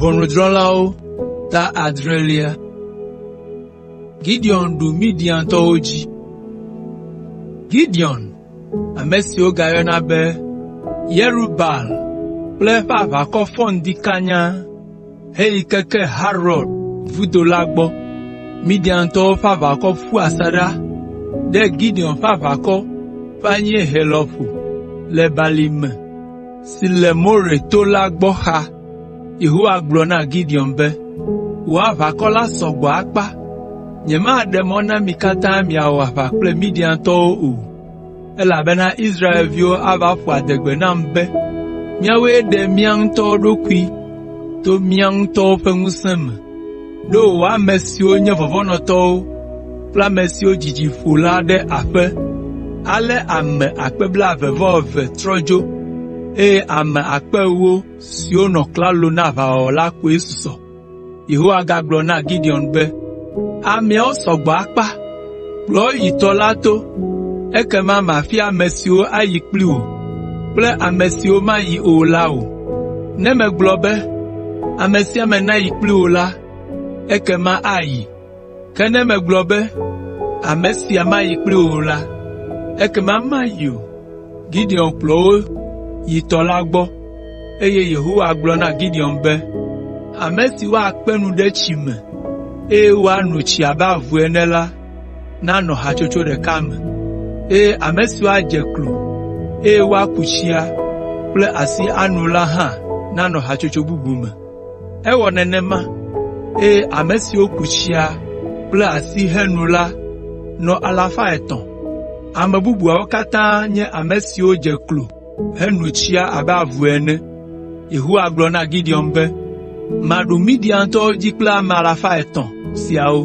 Ʋɔnudrɔ̃lawo ta adrelia. Gideon ɖu Midiantɔwo dzi. Gideon, ame si wogayɔna be Yerubaal kple eƒe aʋakɔ fɔ ŋdi kanya heyi keke Harod vudo la gbɔ. Midiantɔwo ƒe aʋakɔ ƒu asaɖa ɖe Gideon ƒe aʋakɔ ƒe anyiehe lɔƒo le balime si le More to la gbɔ xa. Yehowa gblɔ na Gideon be, “Wò aʋakɔ la sɔ gbɔ akpa. Nyemaɖe mɔ na mi katã miawɔ aʋa kple Midiantɔwo o, elabena Israelviwo ava ƒo adegbe nam be, ‘Míawoe ɖe mía ŋutɔwo ɖokui to mía ŋutɔwo ƒe ŋusẽ me, ɖo wò ame siwo nye vɔvɔ̃nɔtɔwo kple ame siwo dzidzi ƒo la ɖe aƒe.’ ” Ale ame akpe blaeve-vɔ-eve trɔ dzo, eye ame akpe ewo siwo nɔ klalo na aʋawɔwɔ la koe susɔ. Yehowa gagblɔ na Gideon be, “Ameawo sɔ gbɔ akpa. Kplɔ wo yi tɔ la to, ekema mafia ame siwo ayi kpli wò kple ame siwo mayi o la wò. Ne megblɔ be, ‘Ame sia ame neyi kpli wò la, ekema ayi. Ke ne megblɔ be, ‘Ame sia mayi kpli wò o la, ekema mayi o.’ ” Gideon kplɔ wo yi tɔ la gbɔ, eye Yehowa gblɔ na Gideon be, “Ame si woakpe nu ɖe tsi me, eye woano tsi abe avu ene la nanɔ hatsotso ɖeka me, eye ame siwo adze klo, eye woaku tsia kple asi ano la hã nanɔ hatsotso bubu me.” Ewɔ nenema, eye ame siwo ku tsia kple asi heno la nɔ alafa etɔ̃. Ame bubuawo katã nye ame siwo dze klo heno tsia abe avu ene. Yehowa gblɔ na Gideon be, “Maɖu Midiantɔwo dzi kple ame alafa etɔ̃ siawo.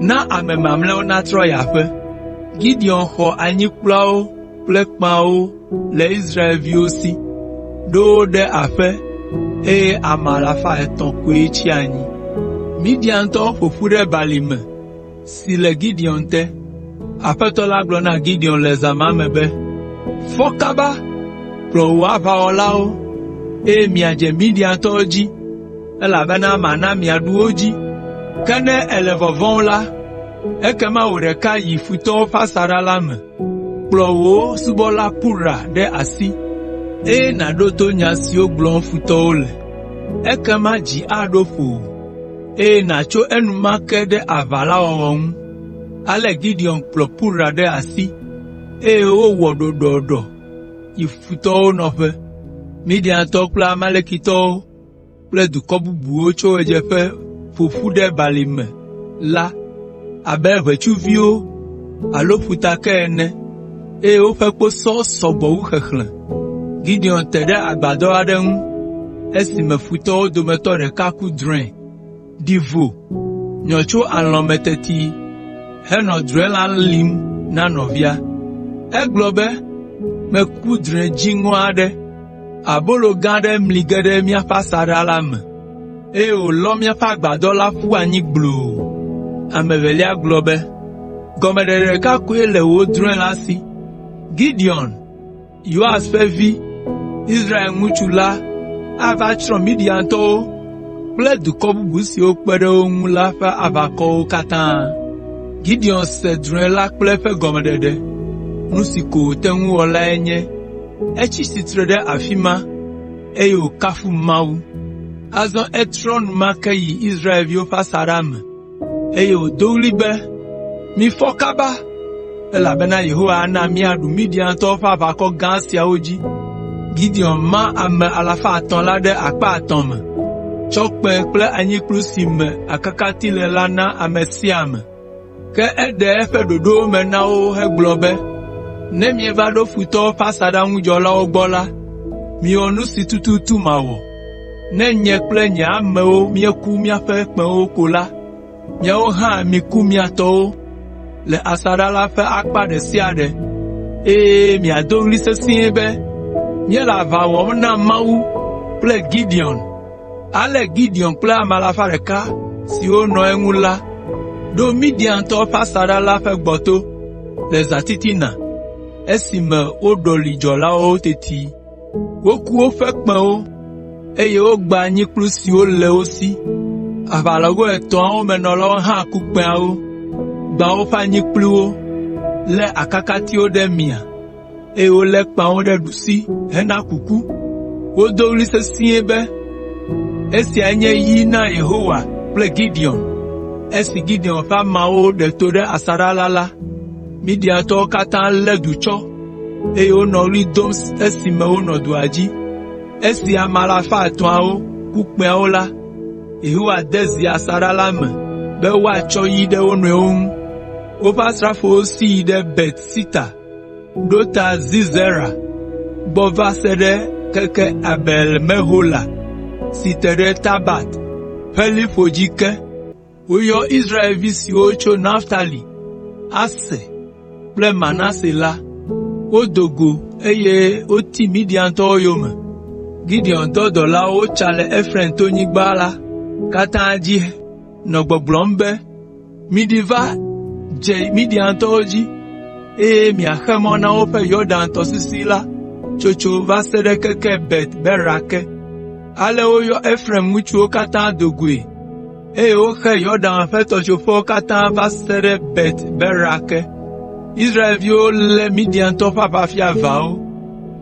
Na ame mamlɛawo natrɔ yi aƒe.” Gideon xɔ anyikplɔawo kple kpẽawo le Israelviwo si, ɖo wo ɖe aƒe eye ame alafa etɔ̃ koe tsi anyi. Midiantɔwo ƒo ƒu ɖe balime si le Gideon te. Aƒetɔ la gblɔ na Gideon le zã ma me be, “Fɔ kaba, kplɔ wò aʋawɔlawo, eye miadze Midiantɔwo dzi, elabena mana miaɖu wo dzi. Ke ne èle vɔvɔ̃m la, ekema wò ɖeka yi futɔwo ƒe asaɖa la me. Kplɔ wò subɔla Pura ɖe asi, eye nàɖo to nya siwo gblɔm futɔwo le. Ekema dzi aɖo ƒowò, eye nàtso enumake ɖe aʋa la wɔwɔ ŋu.” Ale Gideon kplɔ Pura ɖe asi, eye wowɔ ɖɔɖɔɖɔ yi futɔwo nɔƒe. Midiantɔwo kple Amalekitɔwo kple dukɔ bubuwo tso ɣedzeƒe ƒo ƒu ɖe balime la abe ʋetsuviwo alo ƒutake ene, eye woƒe kposɔwo sɔ gbɔ wu xexlẽ. Gideon te ɖe agbadɔ aɖe ŋu esime futɔwo dometɔ ɖeka ku drɔ̃e, ɖi vo, nyɔ tso alɔ̃ me teti henɔ drɔ̃e la lĩm na nɔvia. Egblɔ be, “Meku drɔ̃e dziŋɔ aɖe. Abolo gã aɖe mli ge ɖe míaƒe asaɖa la me, eye wòlɔ míaƒe agbadɔ la ƒu anyi gbloo.” Ame evelia gblɔ be, “Gɔmeɖeɖe ɖeka koe le wò drɔ̃e la si. Gideon, Yoas ƒe vi, Israel ŋutsu la ava tsrɔ̃ Midiantɔwo kple dukɔ bubu siwo kpe ɖe wo ŋu la ƒe aʋakɔwo katã.” Gideon se drɔ̃e la kple eƒe gɔmeɖeɖe. Nu si ko wòte ŋu wɔ lae nye etsi tsitre ɖe afi ma, eye wòkafu Mawu. Azɔ etrɔ enumake yi Israelviwo ƒe asaɖa me, eye wòdo ɣli be, “Mifɔ kaba, elabena Yehowa ana míaɖu Midiantɔwo ƒe aʋakɔ gã siawo dzi.” Gideon ma ame alafa etɔ̃ la ɖe akpa etɔ̃ me, tsɔ kpẽ kple anyikplu si me akakati le la na ame sia ame. Ke eɖe eƒe ɖoɖowo me na wo hegblɔ be, “Ne mieva ɖo futɔwo ƒe asaɖa ŋu dzɔlawo gbɔ la, miwɔ nu si tututu mawɔ. Ne nye kple nye amewo míeku míaƒe kpẽwo ko la, miawo hã miku mia tɔwo le asaɖa la ƒe akpa ɖe sia ɖe, eye miado ɣli sesĩe be, ‘Míele aʋa wɔm na Mawu kple Gideon!’ ” Ale Gideon kple ame alafa ɖeka siwo nɔ eŋu la ɖo Midiantɔwo ƒe asaɖa la ƒe gbɔto le zãtitina esime woɖɔli dzɔlawo teti. Woku woƒe kpẽwo. eye wogbã anyikplu siwo le wo si. Aʋalɔgo etɔ̃awo me nɔlawo hã ku kpẽawo, gbã woƒe anyikpluwo, lé akakatiwo ɖe mia, eye wolé kpẽawo ɖe ɖusi hena kuku. Wodo ɣli sesĩe be, “Esia nye yi na Yehowa kple Gideon!” Esi Gideon ƒe ameawo ɖe to ɖe asaɖa la la, Midiantɔwo katã lé du tsɔ, eye wonɔ ɣli dom esime wonɔ dua dzi. Esi ame alafa etɔ̃awo ku kpẽawo la, Yehowa de zi asaɖa la me be woatsɔ yi ɖe wo nɔewo ŋu. Woƒe asrafowo si yi ɖe Bet Sita ɖo ta Zizera gbɔ va se ɖe keke Abel Mehola si te ɖe Tabat ƒe liƒo dzi ke. Woyɔ Israelvi siwo tso Naftali, Aser kple Manase la, wodo go eye woti Midiantɔwo yome. Gideon dɔ dɔlawo wotsa le Efraim tonyigba la katã dzi nɔ gbɔgblɔm be, “Miɖi va dze Midiantɔwo dzi, eye miaxe mɔ na woƒe Yɔdan tɔsisi la tsotso va se ɖe keke Bet Bera ke.” Ale woyɔ Efraim ŋutsuwo katã do goe, eye woxe Yɔdan ƒe tɔtsoƒewo katã va se ɖe Bet Bera ke. Israelviwo lé Midiantɔwo ƒe aʋafia eveawo,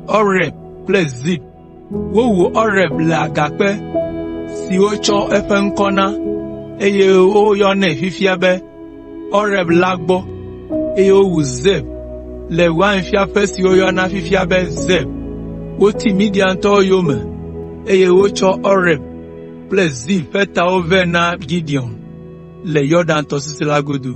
Oreb kple Zeeb. Wowu Oreb le agakpe si wotsɔ eƒe ŋkɔ na, eye woyɔnɛ fifia be Oreb la gbɔ, eye wowu Zeeb le wainfiaƒe si woyɔna fifia be Zeeb. Woti Midiantɔwo yome, eye wotsɔ Oreb kple Zeeb ƒe tawo vɛ na Gideon le Yɔdan tɔsisi la godo.